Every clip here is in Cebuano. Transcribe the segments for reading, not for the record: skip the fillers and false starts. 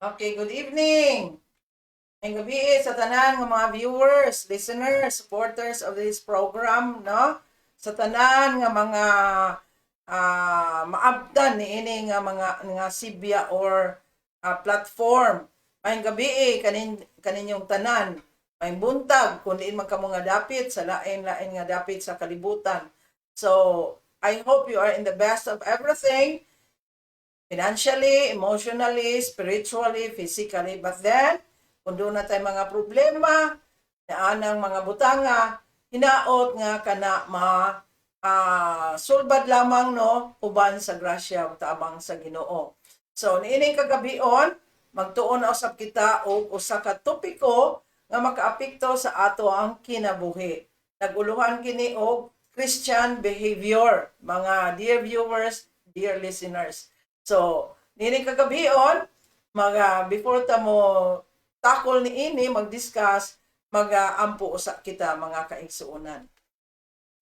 Okay, good evening. Maayong gabii sa tanan nga mga viewers, listeners, supporters of this program, no? Sa tanan nga mga maabtan niini nga mga nga sibya or platform. Maayong gabii kaninyong tanan. Maayong buntag kung diin man kamo nga dapit sa lain-lain nga dapit sa kalibutan. So, I hope you are in the best of everything, financially, emotionally, spiritually, physically. But then, kung duna tay mga problema, na anang mga butanga, hinaot nga kana ma sulbad lamang, no, uban sa grasya ug tabang sa Ginoo. So niining kagabion, magtuon na usab kita og usa ka topiko nga makaapekto sa ato ang kinabuhi. Nag-uluhan kini og Christian behavior, mga dear viewers, dear listeners. So, niining kagabion, mga before ta mo tackle niini, mag-discuss, mag-ampo usa kita, mga kaigsuonan.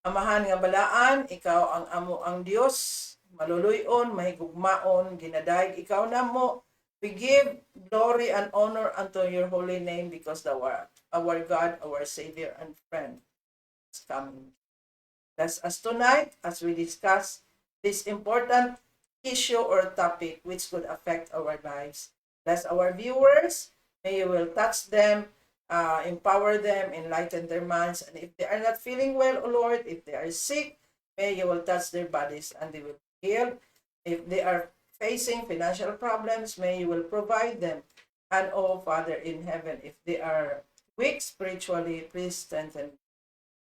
Amahan nga balaan, ikaw ang amoang Dios, maluluyon, mahigugmaon, ginadayeg ikaw namo. We give glory and honor unto your holy name because thou art our God, our Savior and friend is coming. Bless us tonight as we discuss this important issue or topic which could affect our lives. Bless our viewers. May you will touch them, empower them, enlighten their minds. And if they are not feeling well, O Lord, if they are sick, may you will touch their bodies and they will be healed. If they are facing financial problems, may you will provide them. And oh Father in heaven, if they are weak spiritually, please strengthen,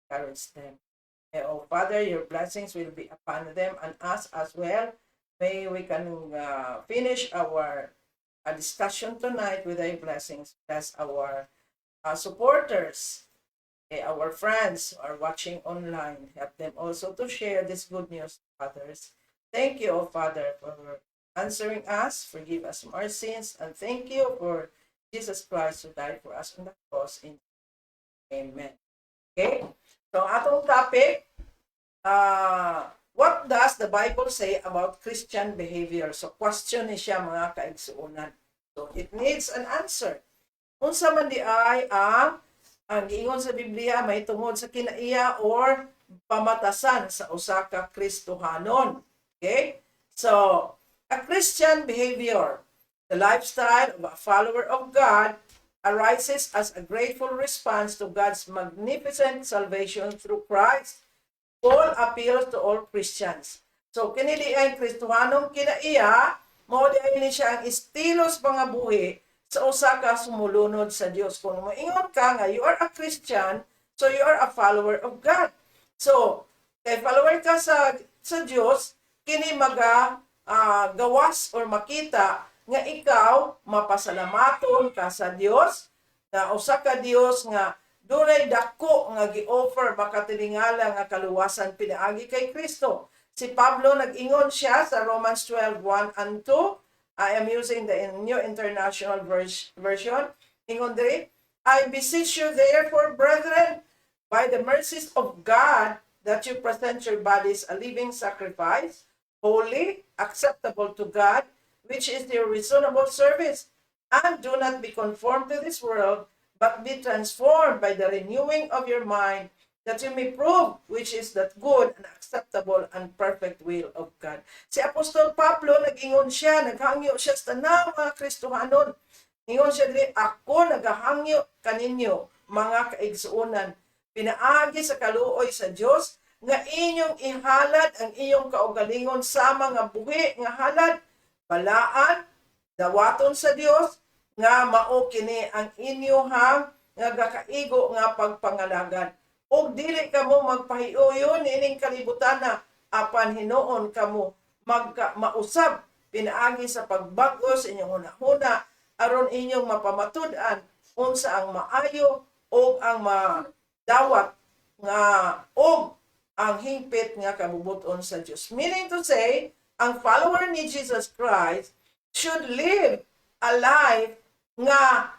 encourage them. May, oh Father, your blessings will be upon them and us as well. May we can finish our discussion tonight with thy blessings. Bless our supporters, okay, our friends who are watching online. Help them also to share this good news to others. Thank you, oh Father, for answering us. Forgive us from our sins. And thank you for Jesus Christ who died for us on the cross. In Amen. Okay? So, ang atong topic, what does the Bible say about Christian behavior? So, question ni siya, mga kaigsuonan. So, it needs an answer. Unsa man diay ang giingon sa Biblia mahitungod sa kinaiya or pamatasan sa usa ka Kristohanon? Okay? So, a Christian behavior, the lifestyle of a follower of God, arises as a grateful response to God's magnificent salvation through Christ. Paul appeals to all Christians. So, kini diay Kristohanong kinaiya, mao diay ni siya ang estilo sa pangabuhi sa usa ka sumulunod sa Dios. Kung moingon ka nga you are a Christian, so you are a follower of God. So, kay follower ka sa Dios, kini maga gawas or makita nga ikaw mapasalamaton ka sa Dios, na usa ka Dios nga dunay dako nga gi-offer, makatilingala nga kaluwasan pinaagi kay Kristo. Si Pablo, nag-ingon siya sa Romans 12:1 and 2. I am using the New International Version. Ingon diri, "I beseech you therefore, brethren, by the mercies of God, that you present your bodies a living sacrifice, holy, acceptable to God, which is your reasonable service. And do not be conformed to this world, but be transformed by the renewing of your mind, that you may prove which is that good and acceptable and perfect will of God." Si Apostol Pablo, nag-ingon siya, naghangyo siya sa tanang mga Kristohanon. Ingon siya diri, "Ako nagahangyo kaninyo, mga kaigsuonan, pinaagi sa kaluoy sa Dios, nga inyong ihalad ang inyong kaugalingon sa mga buhi nga halad, balaan, dawaton sa Dios, nga mao kini ang inyong nga gakaigo nga pagpangalagad. Ug dili kamo magpahiuyon niining kalibutan na, apan hinuon kamo magka mausab pinaagi sa pagbag-o sa inyong hunahuna aron inyong mapamatud-an unsa ang maayo ug ang madawat nga ug ang hingpit nga kabubut-on sa Dios." Meaning to say, ang follower ni Jesus Christ should live a life nga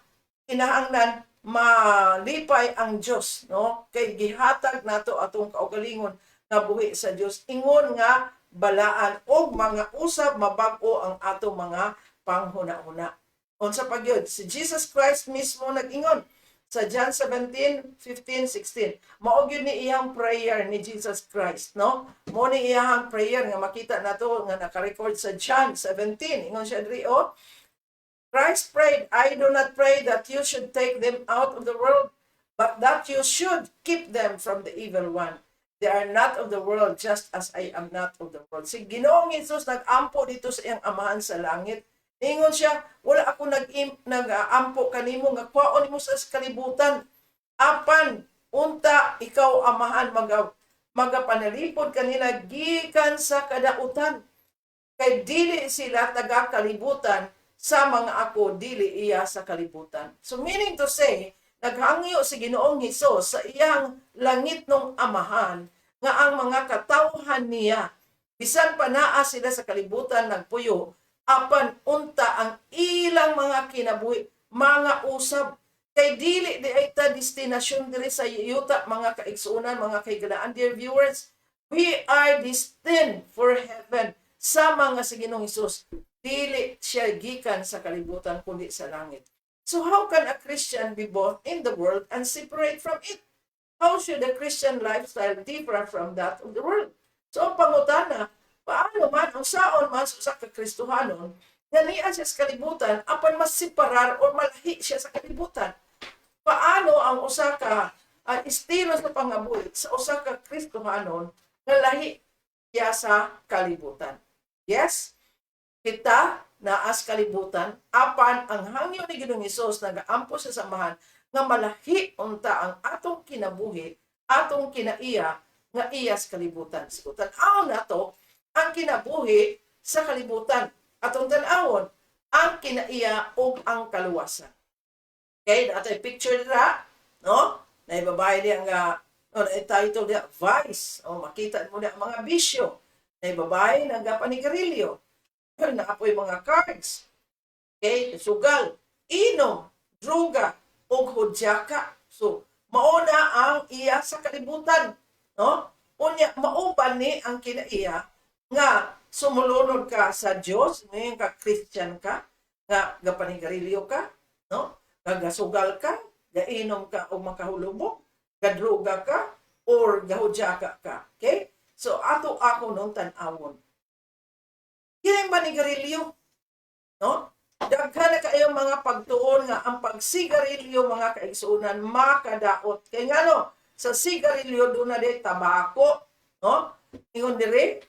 kinahanglan malipay ang Dios, no? Kay gihatag nato atong kaugalingon nga buhi sa Dios ingon nga balaan ug mga usab mabag-o ang atong mga panghuna-huna. Unsa pa gyud? Si Jesus Christ mismo nag-ingon sa John 17, 15, 16. Mao gyud ni iyang prayer ni Jesus Christ, no? Mao ni iyang prayer nga makita nato nga naka-record sa John 17. Ingon siya diri, oh, Christ prayed, "I do not pray that you should take them out of the world, but that you should keep them from the evil one. They are not of the world, just as I am not of the world." Si Ginoong Hesus nag-ampo dito sa iyang Amahan sa langit. Ingon siya, "Wala ako nag-ampo kanimo nga kwaon nimo sa kalibutan. Apan unta ikaw, Amahan, magapanalipod kanila gikan sa kadautan. Kay dili sila taga kalibutan sama nga ako dili iya sa kalibutan." So meaning to say, naghangyo si Ginoong Hesus sa iyang langitnong Amahan nga ang mga katawhan niya, bisan pa naa sila sa kalibutan nagpuyo, apan unta ang ilang mga kinabuhi mga usab, kay dili diay ta destinasyon diri sa yuta, mga kaigsuonan, mga kahigalaan, dear viewers. We are destined for heaven, sama nga si Ginoong Hesus dili siya gikan sa kalibutan kundi sa langit. So how can a Christian be both in the world and separate from it? How should a Christian lifestyle differ from that of the world? So ang pangutana, paano man ang saon man sa usa ka Kristohanon nga niya siya sa kalibutan apan mas separar o malahi siya sa kalibutan? Paano ang usa ka estilo sa pangabuhi sa usa ka Kristohanon nga lahi siya sa kalibutan? Yes, kita naa sa kalibutan, apan ang hangyo ni Ginoong Hesus, nagaampo sa Amahan nga malahi unta ang atong kinabuhi, atong kinaiya nga iya sa kalibutan. So, tan-awon nato ang kinabuhi sa kalibutan. Atong tan-awon ang kinaiya ug ang kaluwasan. Okay, naa tay picture dira, no? Naay babae diya nga, no, na title diya, "Vice." O, makita mo diya mga bisyo. Naay babae nagapanigarilyo. Naa poy mga cards. Okay, sugal, inom, druga, ug hudyaka. So, mauna ang iya sa kalibutan, no? Unya, mao ba ni ang kinaiya nga sumulunod ka sa Dios, ngayon ka Christian ka, nga gapanigarilyo ka, no? Nga gasugal ka, gainom ka og makahulubog, gadruga ka, or gahudyaka ka? Okay? So, ato ako nung tan-awon. Kini manigarilyo, no? Daghan na kayo mga pagtuon nga ang pagsigarilyo, mga kaigsuonan, makadaot. Kay ngano, sa sigarilyo duna diay tabako, no? Ingon dire,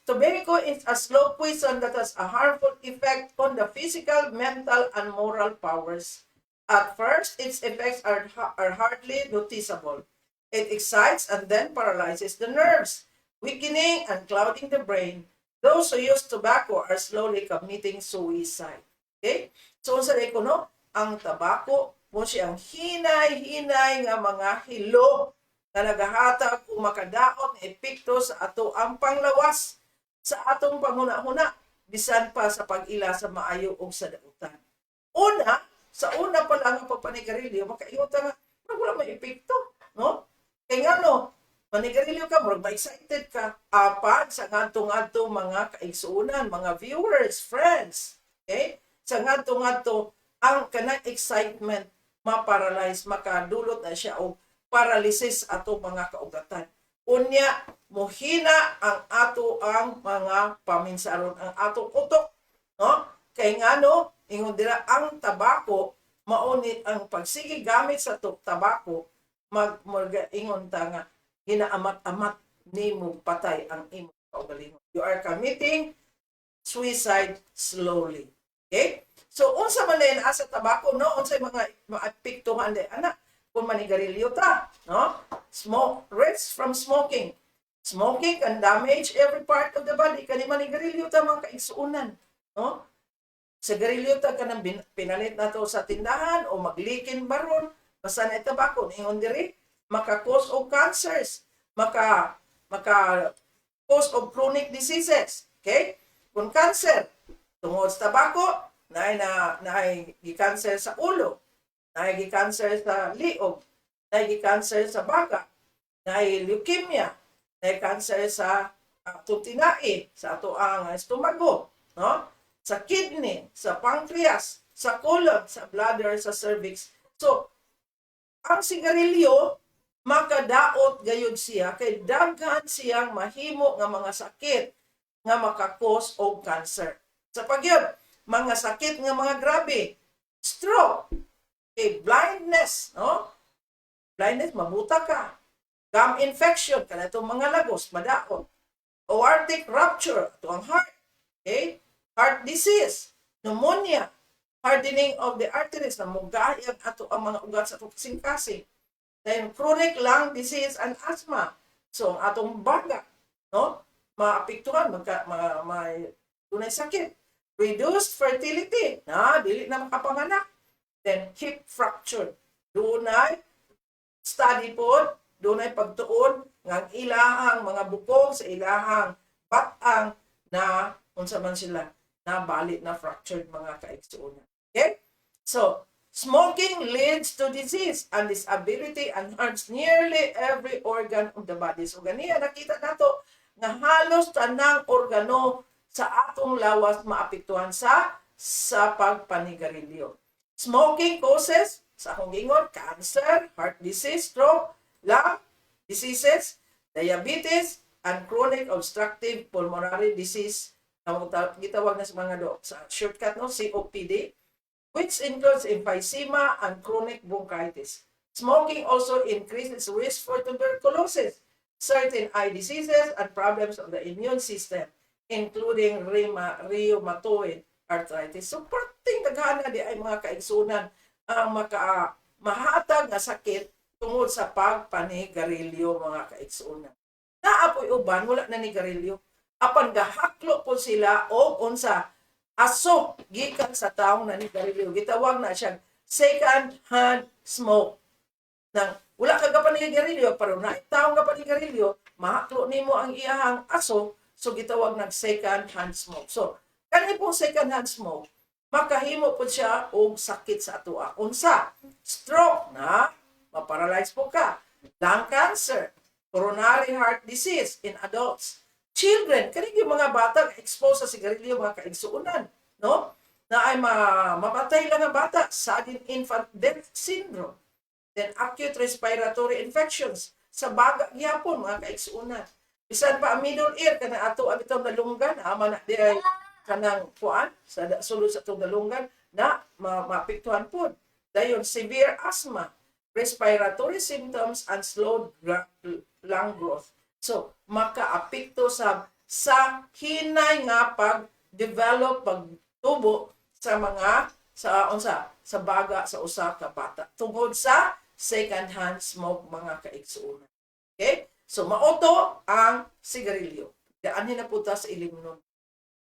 "Tobacco is a slow poison that has a harmful effect on the physical, mental, and moral powers. At first, its effects are hardly noticeable. It excites and then paralyzes the nerves, weakening and clouding the brain. Those who use tobacco are slowly committing suicide." Okay? So, unsa ko, no? Ang tabako mao siya ang hinay-hinay nga mga hilo nga nagahatag o makadaot nga epekto sa ato ang panglawas, sa atong panghuna-huna, bisan pa sa pag-ila sa maayo o sa dautan. Una, sa una pa lang ang pagpanigarilyo, makaingon ta nga, "Murag wala may epekto," no? Kay ngano, manigarilyo ka, murag ma-excited ka. Apan sa ngadto-ngadto, mga kaigsuonan, mga viewers, friends, okay? Sa ngadto-ngadto, ang kanang excitement ma-paralyze, makadulot na siya og paralysis ato mga kaugatan. Unya, muhina ang ato ang mga paminsaron, ang atong utok, no? Kay ngano, ingon dira, ang tabako mao ni ang pagsige gamit sa tabako, mag ingon ta nga ginaamat-amat nimo patay ang imong kaugalingon. You are committing suicide slowly. Okay? So unsa man din asa tabako, no? Unsay mga maapektuhan di ana kung manigarilyo ta, no? Smoke risks from smoking. Smoking can damage every part of the body. Kani manigarilyo ta, mga kaigsuonan, no? Sigarilyo ta kanang pinalit nato sa tindahan o maglikin baron, basta na tabako. Ingon diri, maka-cause og cancers, maka cause of chronic diseases. Okay? Kung cancer, tungod sa tabako, naay gi-cancer sa ulo, naay gi-cancer sa liog, naay gi-cancer sa baga, naay leukemia, naay cancer sa atong tinai, sa ato ang estomago, no? Sa kidney, sa pancreas, Sa colon, sa bladder, sa cervix. So, ang sigarilyo makadaot gayud siya kay daghan siyang mahimo nga mga sakit nga maka-cause og cancer. Sa pagyud, mga sakit nga mga grabe, stroke, okay, blindness, no? Blindness, mabuta ka. Gum infection, kanatong mga lagos, madaot. Aortic rupture, ato ang heart. Okay? Heart disease, pneumonia, hardening of the arteries, na mugayag ato ang mga ugat sa atong kasing-kasing. Then chronic lung disease and asthma. So ang atong baga, no? Maapektuhan, magka, ma, may dunay sakit. Reduced fertility, na dili na makapanganak. Then hip fracture. Dunay study pod, dunay pagtuon nga ang ilahang mga bukog sa ilahang batang na unsa man sila na bali na fractured, mga kaigsuonan. Okay? So, smoking leads to disease and disability and harms nearly every organ of the body. So, ganiya nakita nato nga halos tanang organo sa atong lawas maapektuhan sa pagpanigarilyo. Smoking causes, sa akong gingon, cancer, heart disease, stroke, lung diseases, diabetes, and chronic obstructive pulmonary disease. Gitawag na sa mga do, sa shortcut, no, COPD, which includes emphysema and chronic bronchitis. Smoking also increases risk for tuberculosis, certain eye diseases, and problems of the immune system, including rheumatoid arthritis. So, perting daghana di ay, mga kaigsunan, ang maka mahatag nga sakit tungod sa pagpanigarilyo, mga kaigsunan. Naa poy uban wala na nigarilyo. Apan gahaklo po sila og unsa, aso gikan sa taong nanigarilyo. Gitawag na siyang second hand smoke. Nang wala ka panigarilyo pero na taong ka panigarilyo, mahaklo nimo ang iyahang aso, so gitawag nag second hand smoke. So kani pong second hand smoke makahimo po siya og sakit sa atoa. Unsa? Stroke na, maparalyze po ka. Lung cancer, coronary heart disease in adults. Children, kani yung mga bata exposed sa sigarilyo, mga kaigsuonan, no? Na ay mamatay lang ang bata, sudden infant death syndrome. Then acute respiratory infections sa baga gyapon, mga kaigsuonan. Bisan pa ang middle ear, kana ato ang itong dalunggan, ama na di ay kanang kuan sa sulod sa atong dalunggan na maapektuhan pod. Dayon severe asthma, respiratory symptoms and slow lung growth. So makaapekto sa hinay nga pag-develop, pagtubo sa mga sa unsa, sa baga sa usa ka bata tungod sa second hand smoke, mga kaigsuonan. Okay? So mao to ang sigarilyo. Daan na po ta sa ilimnon.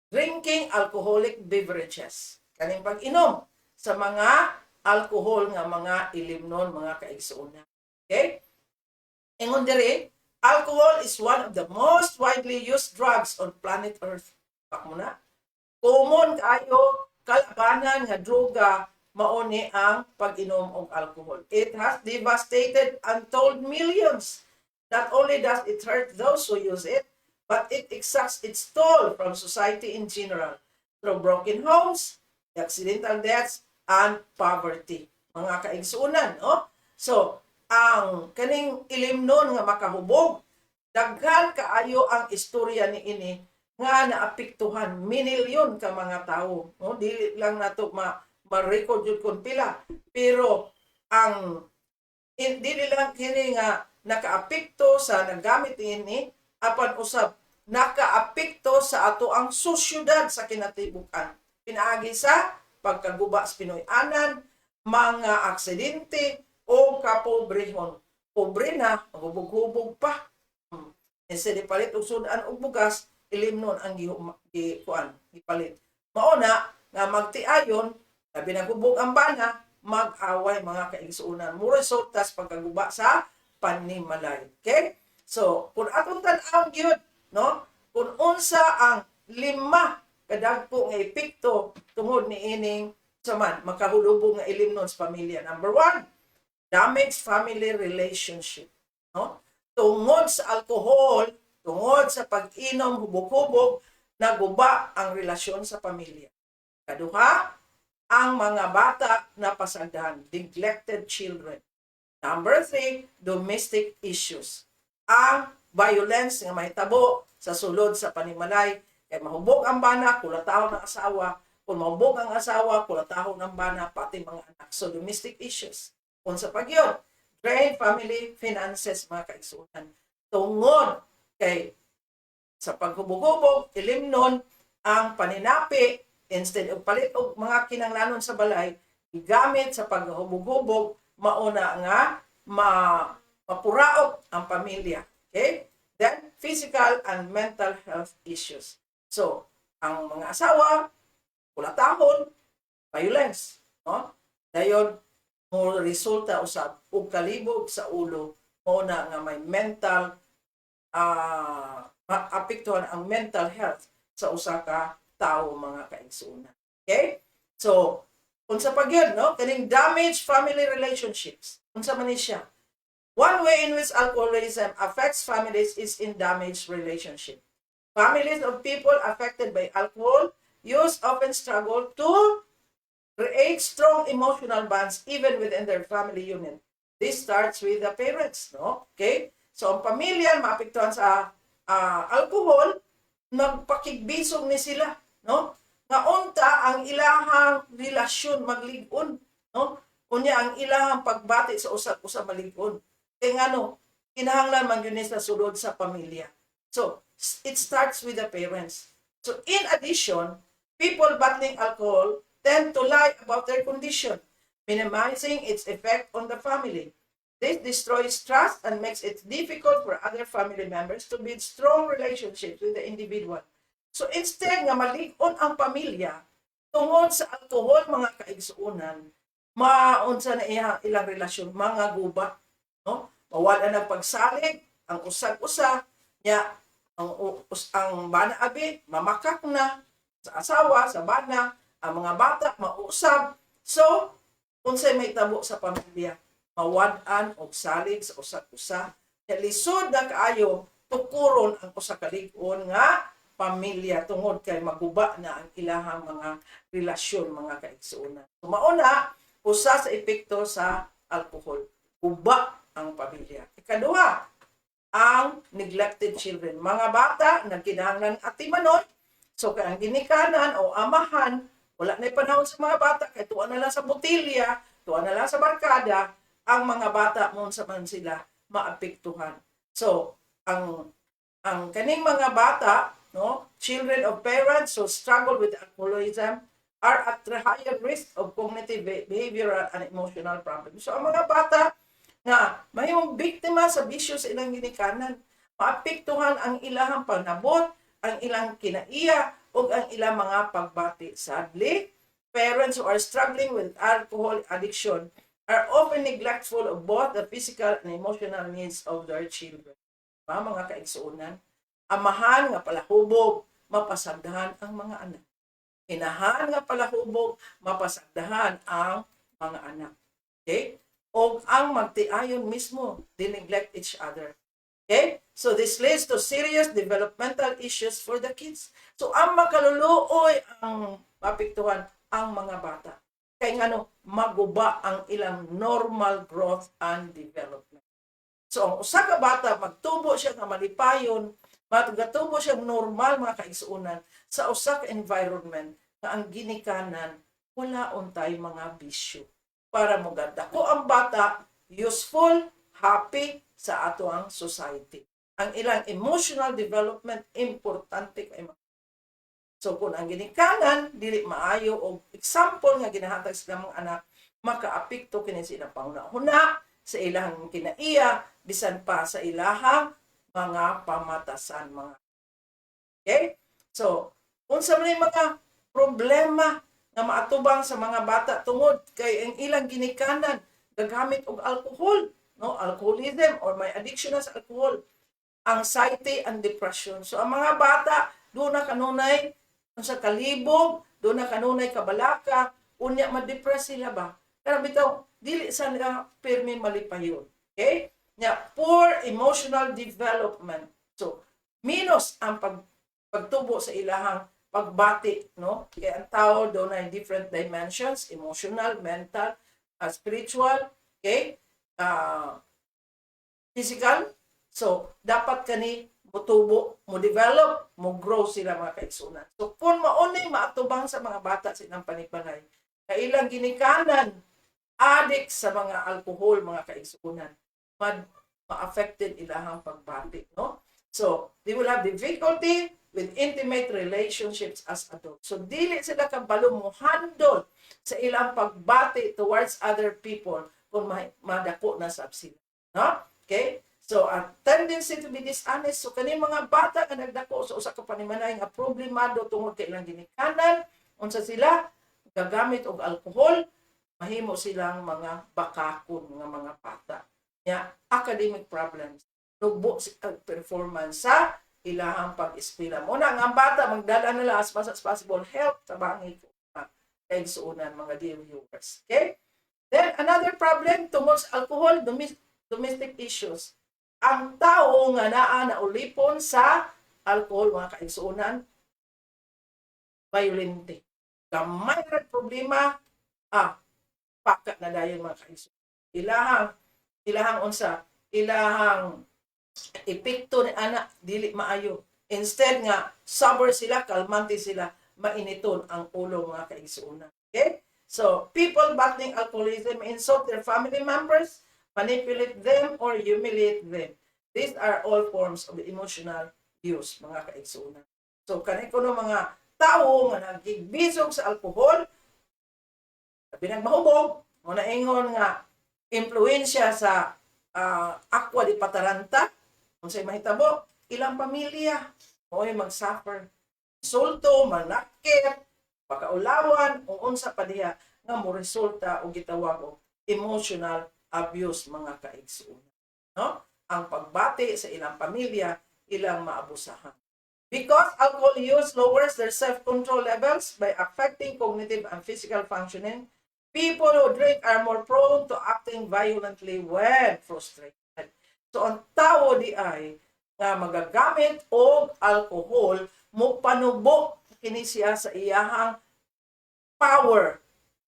Drinking alcoholic beverages. Kaning pag-inom sa mga alcohol nga mga ilimnon, mga kaigsuonan. Okay? Ingon diri, alcohol is one of the most widely used drugs on planet Earth. Pak mo na. Common kaayo kalabanan nga droga mao ni ang pag-inom og alcohol. It has devastated untold millions. Not only does it hurt those who use it, but it exacts its toll from society in general through broken homes, accidental deaths, and poverty. Mga kaigsuonan, no? So, ang kaning ilimnon nga makahubog, daghan kaayo ang istorya ni ini nga naapektuhan minilyon ka mga tawo, no? Dili lang nato ma ma-record jud kon pila, pero ang dili lang kini nga nakaapekto sa naggamit ini, apan usab nakaapekto sa ato ang sosyudad sa kinatibuk-an pinaagi sa pagkaguba sa Pinoy-anan, mga aksidente o kapobrehon. Pobre na, maghubog-hubog pa. Instead palit og sudan og bugas, ilimnon ang gi kuan, gipalit. Mao na nga magtiayon, labi naghubog ang bana, mag-away, mga kaigsuonan. Mo resulta sa pagkaguba sa panimalay. Okay? So, kung atong tan-awon gyud, no? Kung unsa ang lima kadagko nga epekto tungod ni ining saman makahulubog nga ilimnon sa pamilya. Number one, damage family relationship. No? Tungod sa alkohol, tungod sa pag-inom hubog-hubog, naguba ang relasyon sa pamilya. Kaduha, Ang mga bata na pasagdan, neglected children. Number three, domestic issues. Ang violence nga mahitabo sa sulod sa panimalay, kay mahubog ang bana, kulatahon ang asawa. Kung mahubog ang asawa, kulatahon ang bana, pati mga anak. So, domestic issues. Unsa pa gyud? Drain family finances, mga kaigsuonan. Tungod kay sa paghubog-hubog, ilimnon ang paninapi instead og palit og mga kinanglanon sa balay, gigamit sa paghubog-hubog, mauna nga mapuraot ang pamilya. Okay? Then, physical and mental health issues. So, ang mga asawa, kulatahon, violence. No? Dayon, mo resulta usab og kalibog sa ulo, mao na nga may mental maapektuhan ang mental health sa usa ka tawo, mga kaigsuonan. Okay? So, unsa pa gyud, no? Kaning damage family relationships. Unsa man ni siya? One way in which alcoholism affects families is in damaged relationship. Families of people affected by alcohol use often struggle to create strong emotional bonds even within their family unit. This starts with the parents, no? Okay? So, ang pamilya maapektuhan sa alcohol, magpakigbisog ni sila, no? Nga unta ang ilahang relasyon maglig-on, no? Unya ang ilahang pagbati sa usag-usa malig-on. Kay ngano, kinahanglan man gyud ni sa sulod sa pamilya. So, it starts with the parents. So, in addition, people battling alcohol tend to lie about their condition, minimizing its effect on the family. This destroys trust and makes it difficult for other family members to build strong relationships with the individual. So instead nga malig-on ang pamilya tungod sa alcohol, mga kaigsuonan, maunsa na iya ilang relasyon, mga guba, no? Mawala ng pagsalig ang usag-usa nya ang bana abi mamakak na sa asawa, sa bana, ang mga bata mausab. So, unsay mahitabo sa pamilya? Mawad-an og salig sa usag-usa. Kaya lisod na kaayo tukuron ang usa ka lig-on nga pamilya tungod kay maguba na ang ilahang mga relasyon, mga kaigsuonan. So, mauna usa sa epekto sa alcohol, guba ang pamilya. Ikaduha, ang neglected children. Mga bata na kinahanglan atimanon, so kay ang ginikanan o amahan, wala na panahon sa mga bata, kay tuwa na lang sa botilya, tuwa na lang sa barkada, ang mga bata mo sa man sila maapektuhan. So, ang kaning mga bata, no, children of parents who struggle with alcoholism are at higher risk of cognitive, behavioral and emotional problems. So, ang mga bata nga mahimong biktima sa bisyo sa ilang ginikanan, maapektuhan ang ilahang panabot, ang ilang kinaiya, ug ang ilang mga pagbati. Sadly, parents who are struggling with alcohol addiction are often neglectful of both the physical and emotional needs of their children. Ba, mga kaigsuonan, amahan nga palahubog, mapasagdahan ang mga anak. Inahan nga palahubog, mapasagdahan ang mga anak. Okay? O ang magtiayon mismo, they neglect each other. Okay? So this leads to serious developmental issues for the kids. So ang makaluluoy ang mapiktuhan ang mga bata. Kay ngano, maguba ang ilang normal growth and development. So ang usa ka bata magtubo siya nga malipayon, magatubo siya normal, mga kaigsuonan, sa usa ka environment nga ang ginikanan wala untay mga bisyo. Para mo ko ang bata useful, happy sa ato ang society. Ang ilang emotional development importante kay. So kung ang ginikanan dili maayo og example nga ginahatag sa ilang mga anak, makaapekto kini sa ilang panghuna-huna, sa ilang kinaiya, bisan pa sa ilahang mga pamatasan, mga. Okay? So, unsa man yung mga problema nga maatubang sa mga bata tungod kay ang ilang ginikanan gagamit og alcohol, no? Alcoholism or may addiction na sa alcohol, anxiety and depression. So ang mga bata duna kanunay sa kalibog, duna kanunay kabalaka, unya ma-depress sila ba? Pero bitaw dili sa nila pirmi malipayon. Okay? Nya poor emotional development. So minus ang pagtubo sa ilahang pagbati, no? Kaya ang tao dunay different dimensions: emotional, mental, spiritual, okay? Physical. So, dapat kani motubo, mo develop, mo grow sila, mga kaigsunan. So, kung mao ni maatubang sa mga bata sa ilang panimalay, kailang ginikanan, addict sa mga alkohol, mga kaigsunan, ma-affected ilahang pagbati, no? So, they will have difficulty with intimate relationships as adults. So, dili sila kabalo mo handle sa ilang pagbati towards other people kung madako na sab sila. No? Okay? So, a tendency to be dishonest. So, kani mga bata nga nagdako sa usa ka panimalay nga problemado tungod kay ilang ginikanan, unsa sila, gagamit og alkohol, mahimo silang mga bakakon nga mga bata. Ya, academic problems. Nubo si performance sa ilahang pag-eskwela. Mao na nga ang bata magdala nila as much as possible help, tabangi ko mga kaigsuonan, mga dear viewers. Okay? Then another problem tungod sa alcohol, domestic issues. Ang tao nga naa na ulipon sa alcohol, mga kaigsuonan, violente. Gamay ra problema, paka na dayon, mga kaigsuonan. Ilahang unsa, ilahang epekto ni ana dili maayo. Instead nga sober sila, kalmante sila, mainiton ang ulo, mga kaigsuonan. Okay? So, people battling alcoholism insult their family members, manipulate them, or humiliate them. These are all forms of emotional abuse, mga kaigsuonan. So, kani kuno mga tao nga nagigbisog sa alkohol, labi nang mahubog, mao na ingon nga impluensya sa aqua di pataranta, unsay mahitabo, ilang pamilya mo'y mag-suffer. Insulto, manakit, pakaulawan, o unsa pa diha nga mo resulta og gitawag og emotional abuse, mga kaigsuonan. No? Ang pagbati sa ilang pamilya, ilang maabusahan. Because alcohol use lowers their self-control levels by affecting cognitive and physical functioning, people who drink are more prone to acting violently when frustrated. So, ang tao diay nga magagamit og alcohol, mo panubo kini siya sa iyahang power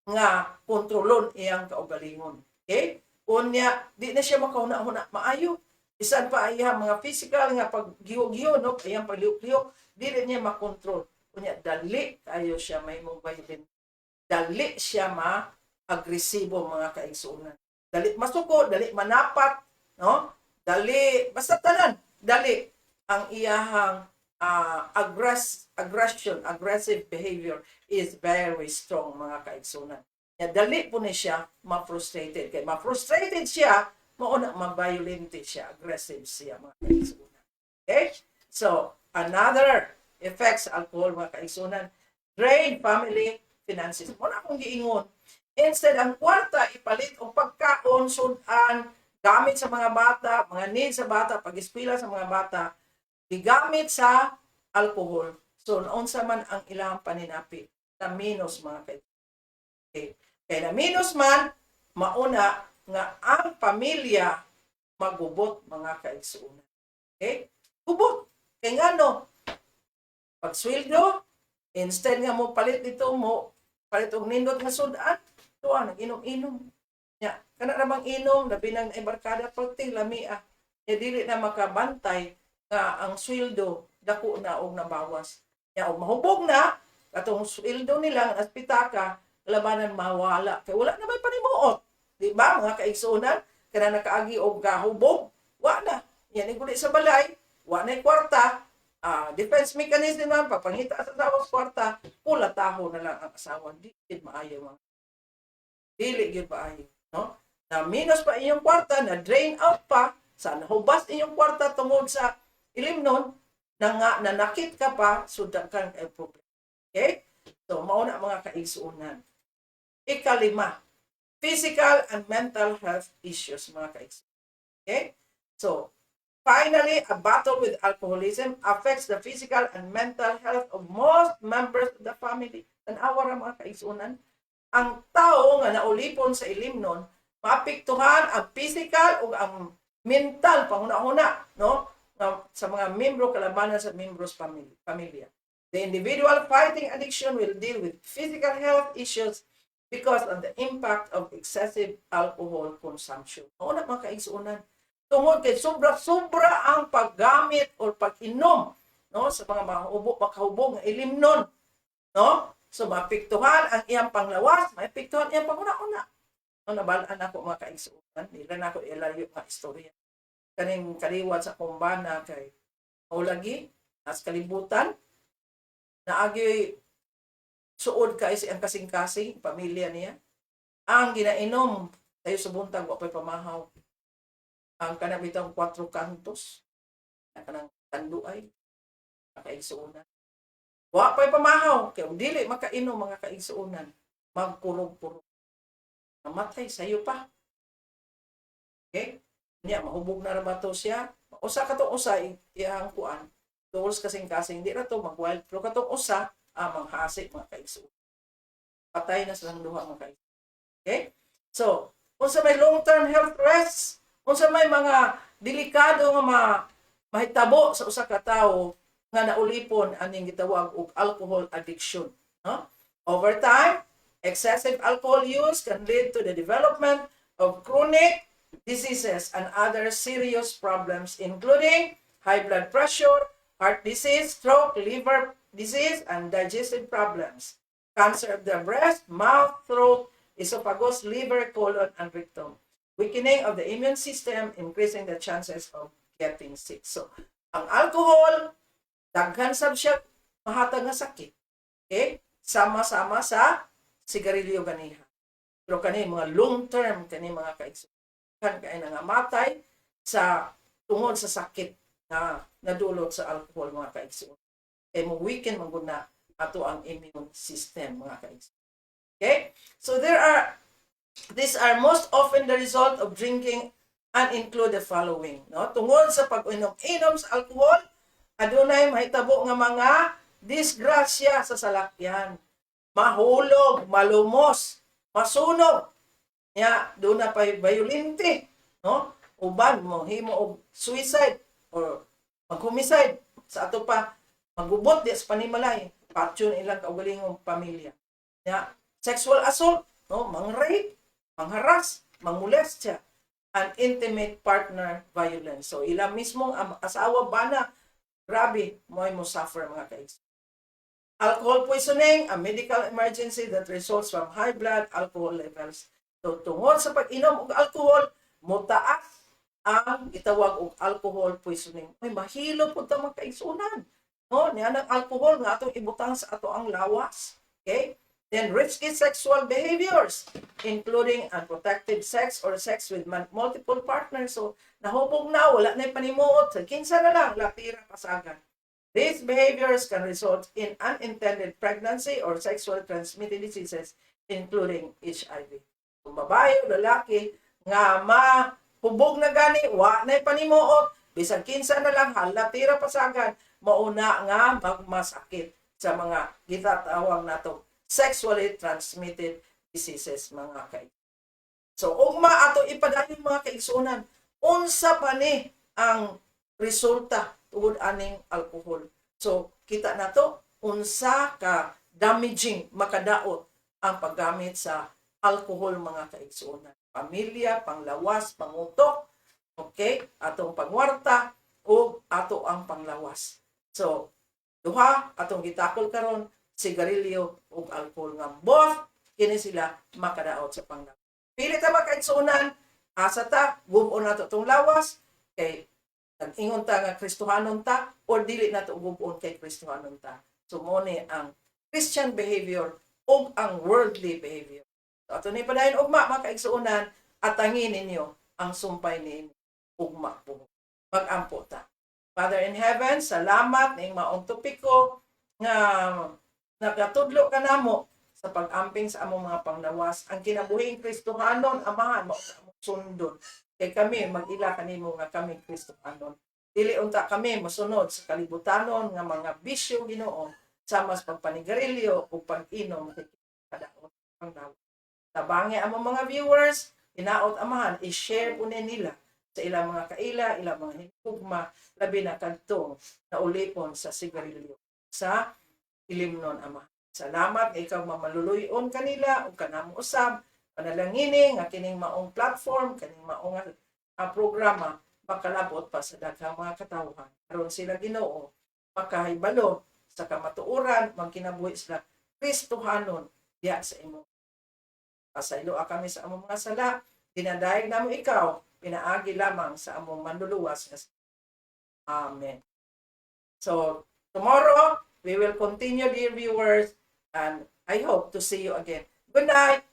nga kontrolon iyang kaugalingon. Okay? Unya, di na siya makahuna-huna maayo. Bisan pa iyang mga physical nga paggiho-giho, no, iyang paglihok-lihok, dili niya makontrol. Unya, dali kayo siya may violent. Dali siya ma agresibo, mga kaigsuonan. Dali masuko, dali manapat, no? Dali, basta tanan, dali ang iyahang aggression, aggressive behavior is very strong, mga kaigsuonan. Ya, dali po ni siya ma-frustrated. Kay ma-frustrated siya, mao na ma-violent siya, aggressive siya, mga kaigsuonan. Okay? So, another effects alcohol, mga kaigsuonan, drain family finances. Mao na akong giingon. Instead, ang kwarta ipalit og pagkaon, sudan, gamit sa mga bata, mga needs sa bata, pag-eskwela sa mga bata, gigamit sa alcohol. So, naunsa man ang ilang paninapi na minus, mga kaibigan. Okay. Kaya na minus man, mao na nga ang pamilya magubot, mga kaigsuonan. Okay? Gubot. Kay ngano, pag sweldo, instead nga mo palit dito mo, palit og nindot nga sudan, tuwa nag-inom-inom. Nya, kana ra bang inom, labi nang naay barkada perting lami ah. Nya dili na makabantay nga ang sweldo dako na og nabawas. Nya og mahubog na katong sweldo nila nga pitaka, kalabanan mawala kay wala na may panimuot. Di ba, mga kaigsuonan, kana nakaagi og gahubog, wa na. Yan iguli sa balay, wa na kwarta, defense mechanism man, pagpangita sa asawa kwarta, pulataho na lang ang asawa. Di gid maayo mga. Dili gyud maayo, no? Na minus pa inyong kwarta, na drain out pa, sa nahubas inyong kwarta tungod sa ilimnon, na nga nanakit ka pa, so daghan kay problema. Okay? So, mao na, mga kaigsuonan. Ikalima, physical and mental health issues, mga kaigsuonan. Okay? So, finally, a battle with alcoholism affects the physical and mental health of most members of the family. Tan-awa ra, mga kaigsuonan. Ang tao nga naulipon sa ilimnon, maapektuhan ang physical o ang mental panghuna-huna, no? Nga sa mga membro, kalabanan sa membros pamilya. The individual fighting addiction will deal with physical health issues because of the impact of excessive alcohol consumption. Mao na, mga kaigsuonan. Tungod kay sobra-sobra ang paggamit or pag-inom, no, sa mga mahubo, makahubog nga ilimnon, no? So maapektuhan ang iyang panglawas, maapektuhan iyang panguna-una. No, nabal-an ako, mga kaigsuonan, dili na ako ilayo nga istorya. Kaning kaliwat sa akong bana kay mao lagi as kalibutan naagi suod kay si ang kasing-kasing pamilya niya. Ang ginainom tayo sa buntag, wa pa'y pamahaw. Ang kanang bitang Cuatro Cantos, kanang Tanduay, kaigsuonan. Wa pa'y pamahaw kay ug dili makainom, mga kaigsuonan, magkurog-kurog. Namatay sayo pa. Okay? Niya mahubog na ra ba to siya? Usa ka tong usa iyang kuan. Tuol sa kasing-kasing, di ra to mag-wild, pero katong usa manghasi, mga kaigsuonan. Patay na silang duha, mga kaigsuonan. Okay? So, unsa may long-term health risks? Unsa may mga delikado nga mahitabo sa usa ka tawo nga naulipon aning gitawag og alcohol addiction, no? Over time, excessive alcohol use can lead to the development of chronic diseases and other serious problems, including high blood pressure, heart disease, stroke, liver disease, and digestive problems, cancer of the breast, mouth, throat, esophagus, liver, colon, and rectum. Weakening of the immune system, increasing the chances of getting sick. So, ang alcohol, daghan sab siya mahatag nga sakit. Okay? Sama-sama sa sigarilyo ganiha. Pero kani mga long term kani, mga kaigsuonan, kay nangamatay sa tungod sa sakit na nadulot sa alcohol, mga kaigsuonan. Kay mo weaken man gud na ato ang immune system, mga kaigsuonan. Okay? So there are these are most often the result of drinking and include the following, no? Tungod sa pag-inom-inom sa alcohol, adunay mahitabo nga mga disgrasya sa salakyan. Mahulog, malumos, masunog. Ya, duna pay violente, no? Uban mo himo og suicide or mag-homicide sa ato pa, magubot di sa panimalay, patyon ilang kaugalingong pamilya. Ya, sexual assault, no, mang-rape, mangharas, mangmolestya, and intimate partner violence. So ila mismong asawa, bana, grabe mo suffer, mga kaigs. Alcohol poisoning, a medical emergency that results from high blood alcohol levels. So tungod sa pag-inom og alcohol, motaas ang gitawag og alcohol poisoning. Ay, mahilo pud ta, mga kaigsuonan. No, niya ng alcohol nga atong ibutang sa ato ang lawas. Okay? Then risky sexual behaviors, including unprotected sex or sex with multiple partners. So nahubog na, wala na panimuot, kinsa na lang, latira pasagan. These behaviors can result in unintended pregnancy or sexual transmitted diseases, including HIV. Kung babae o lalaki nga mahubog na gani, wa na panimuot, bisan kinsa na lang, halatira pasagan, mauna nga magmasakit sa mga gitatawag nato sexually transmitted diseases, mga kaigsuonan. So ugma ato ipadayon, mga kaigsuonan, unsa pa ni ang resulta tungod aning alcohol? So kita nato unsa ka damaging makadaot ang paggamit sa alcohol, mga kaigsuonan. Pamilya, panglawas, pangutok, okay? Atong pangwarta o ato ang panglawas. So duha atong gitakol karon, sigarilyo ug alcohol, nga both kini sila makadaot sa panglawas. Pili ta, mga kaigsuonan, asa ta gub-on nato tong lawas kay nag-ingon ta nga Kristohanon ta or dili nato gub-on kay Kristohanon ta? So mo ni ang Christian behavior ug ang worldly behavior. So ato ni padayon ugma, mga kaigsuonan, atangin ninyo ang sumpay ni ugma po. Mag-ampo ta. Father in heaven, salamat ning maong topiko nga nakatudlo ka namo sa pag-amping sa among mga panglawas. Ang kinabuhing Kristohanon, Amahan, mao sa among sundon. Kay kami mag-ila kanimo nga kami Kristohanon. Dili unta kami mosunod sa kalibutanon nga mga bisyo, Ginoo, sama sa pagpanigarilyo o pag-inom kay kadaot ang lawas. Tabangi among mga viewers, hinaot, Amahan, i-share po ni nila sa ilang mga kaila, ilang mga hinigugma, labi na kadtong naulipon sa sigarilyo, sa Ilimnon, Ama. Salamat nga ikaw mamaluluyon kanila ug kanamo usab. Panalangini nga kining maong platform, kining maong programa makalabot pa sa daghang mga katawhan. Aron sila, Ginoo, makahibalo sa kamatuoran, magkinabuhi sila Kristohanon diya sa imo. Pasayloa kami sa among mga sala, dinadayag namo ikaw, pinaagi lamang sa among Manluluwas nga. Amen. So, tomorrow, we will continue, dear viewers, and I hope to see you again. Good night!